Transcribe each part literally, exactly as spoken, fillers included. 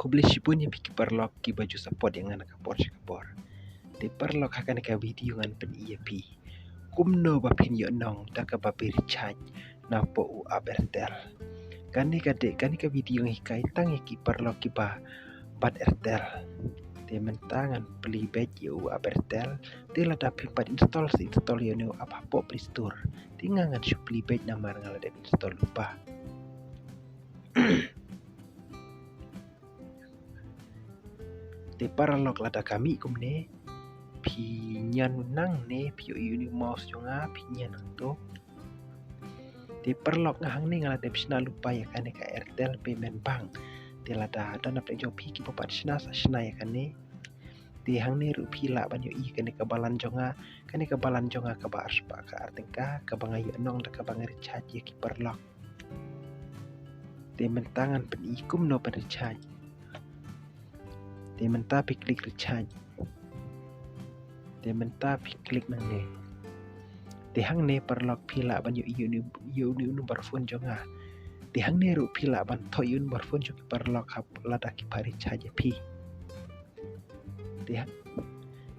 Khublei shibun ïa phi ki paralok kiba ju support ïa nga na ka por sha ka por. Te paralok, ha kane ka video ngan pyni ïa phi kumno ba phin ïoh nong da kaba phi recharge na poh u app Airtel. Kane ka dei, kane ka video ngan hikai tang ïa ki paralok kiba bat Airtel. Te mynta ngan plie beit ïa u app Airtel. Te lada phim pat install, sa install ïa une u app hapoh Play Store. Te nga ngan shu plie beit namar nga la dep install lypa. Te paralok, lada ka mih kumne, phi ñion nangne, phi ïohi une u mouse jong nga, phi ñion nangto. Te paralok, nga hangne nga la dep shna lypa ïa kane ka Airtel Payment Bank. Te lada don na pdeng jong phi kiba pat shna, sa shna ïa kane. Te hangne ruh phi lah ban ïohi kane ka balance jong nga, kane ka balance jong nga kaba arspah ka ar tyngka, kaba nga ïoh nong da kaba nga recharge ïa ki paralok. Te mynta ngan pyni kumno ban recharge. Te mynta phi click recharge. Te mynta phi click nangne. Te hangne paralok phi lah ban ïohi ïa une, ïa une u number phone jong nga. Te hangne ruh phi lah ban thoh ïa u number phone jong ki paralok haba lada ki pha recharge ïa phi. Te hang,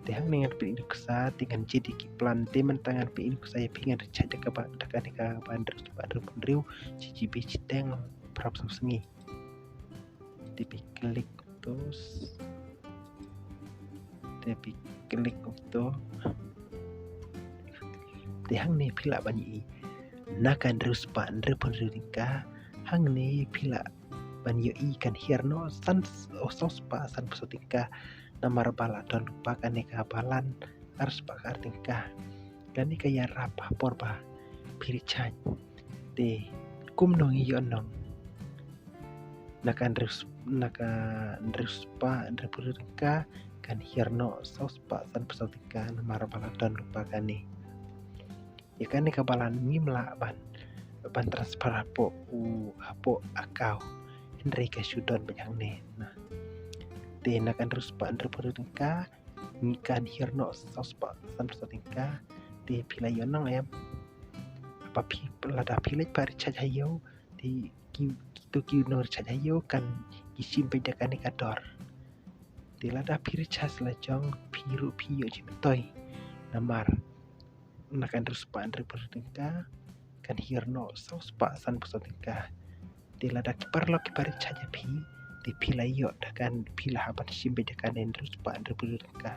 te hangne ngan pyni nuksa, te ngan jied ïa ki plan, te mynta ngan pyni nuksa ïa phi ngan recharge da kaba, da kane kaba hynriew spah hynriewphew hynriew shi GB shiteng phra phew saw sngi. Te phi click to. Te phi click to. Te hangne phi lah ban ïohi na ka hynriew spah hynriewphew hynriew tyngka. Hangne phi lah ban ïohi kan hiar noh san, oh, saw spah sanphew saw tyngka. Namar ba la don lypa kane ka balance arspah ka ar tyngka. Kane ka ïarap ha por ba phi recharge. Te kumno ngi ïoh nong? Na ka hynriew, na ka hynriew spah hynriewphew hynriew tyngka kan hiar noh saw spah sanphew saw tyngka namar ba la don lypa kane. Ïa kane ka balance ngim lah ban, ban transfer hapoh u, hapoh account. Hynrei ka shu don beit hangne. Nah. Te na ka hynriew spah hynriewphew hynriew tyngka ngi kan hiar noh saw spah sanphew saw tyngka. Te phi la ïoh nong em? Haba phi, lada phi leit pha recharge ha ïew, te ki, kito ki nong recharge ha ïew kan, ki shim beit da kane ka dor. Te lada phi recharge la jong, phi ruh phi ïoh jingmyntoi. Namar na ka hynriew spah hynriewphew hynriew tyngka kan hiar noh saw spah sanphew saw tyngka. Te lada ki paralok ki pha recharge ïa phi, te phi la ïoh da kan, phi la hap ban shim beit da kane hynriew spah hynriewphew hynriew tyngka.